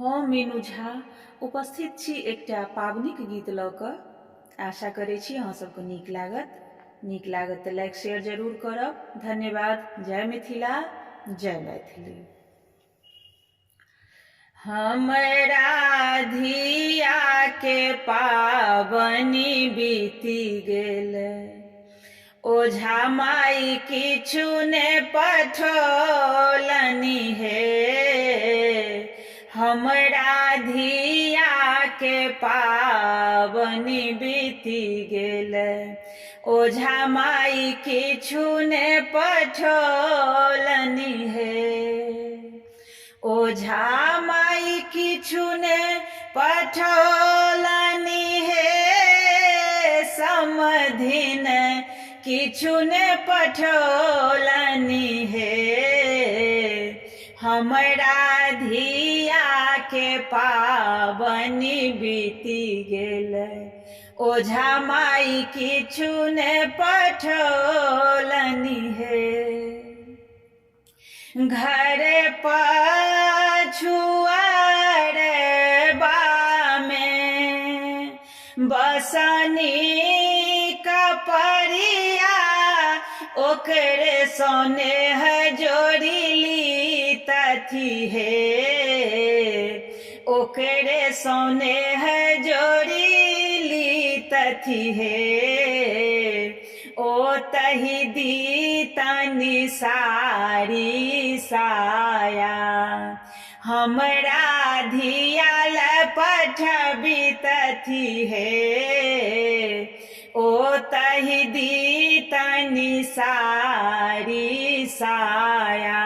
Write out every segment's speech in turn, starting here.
हम मीनू झा उपस्थित छी एकटा पाबनिक गीत लऽ कऽ। आशा करै छी अहाँ सबके नीक लागत। नीक लागत तऽ लाइक शेयर जरूर करब। धन्यवाद। जय मिथिला, जय मैथिली। हमरा धिया के पाबनि बीति गेल, ओझा माई किछु ने पठौलनि हे। हमरा धिया के पाबनि बीति गेल, ओझा माई किछु ने पठौलनि हे। ओझा माई किछु ने पठौलनि हे, समधिन किछु ने पठौलनि हे। हमरा धिया के पाबनि बीति गेल, ओझा माई किछु ने पठौलनि हे। घर पछुअरबा में बसनी कपरिया, ओकरे सोनेह जोड़िली तथी हे। ओकरे सोनेह जोड़िली तथी हे। ओ तही दी तनि सारी साया, हमरा धिया ल पठबितथि हे। ओ तही दी तनि सारी साया,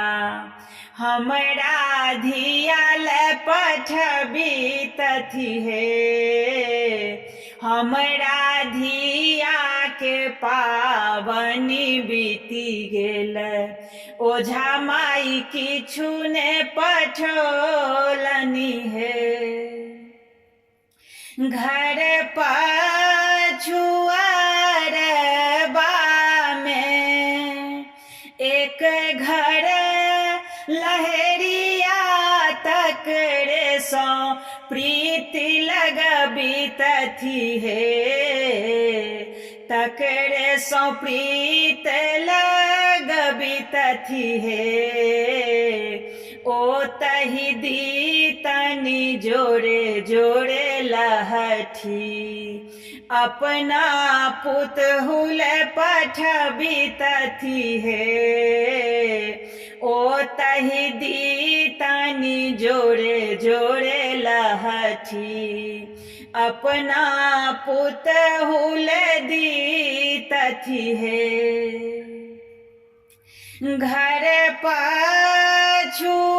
हमरा धिया ल पठबितथि हे। हमरा धिया के पाबनि बीति गेल, ओझा माई किछु ने पठौलनि हे। घर पछुअरबा में एक घर लहरिया, तकरे सँ प्रीति लगबितथि हे। तकरे सँ प्रीत लगबितथि हे। ओ तही दी तनि जोड़े जोड़े लहठी, अपना पुतहुल पठबितथि हे। ओ तही दी तनि जोड़े जोड़े लहठी, अपना पुतहुल दीतथि हे। घर पछुअरबा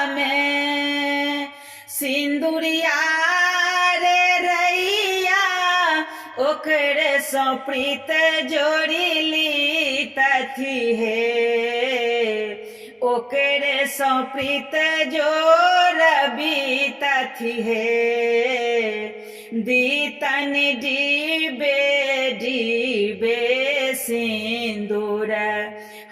में सिन्दुरिया रे रैया, ओकरे सँ प्रीत जोड़िली तथि हे। ओकरे सँ प्रीत जोड़बितथि हे। दीतनि डीबे डीबे सिन्दूर,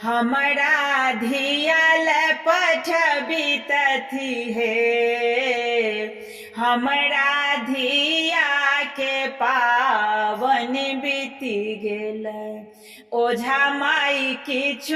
हमरा धिया ल पठबितथि हे। हमरा धिया के पाबनि बीति गेल, ओझा माई किछु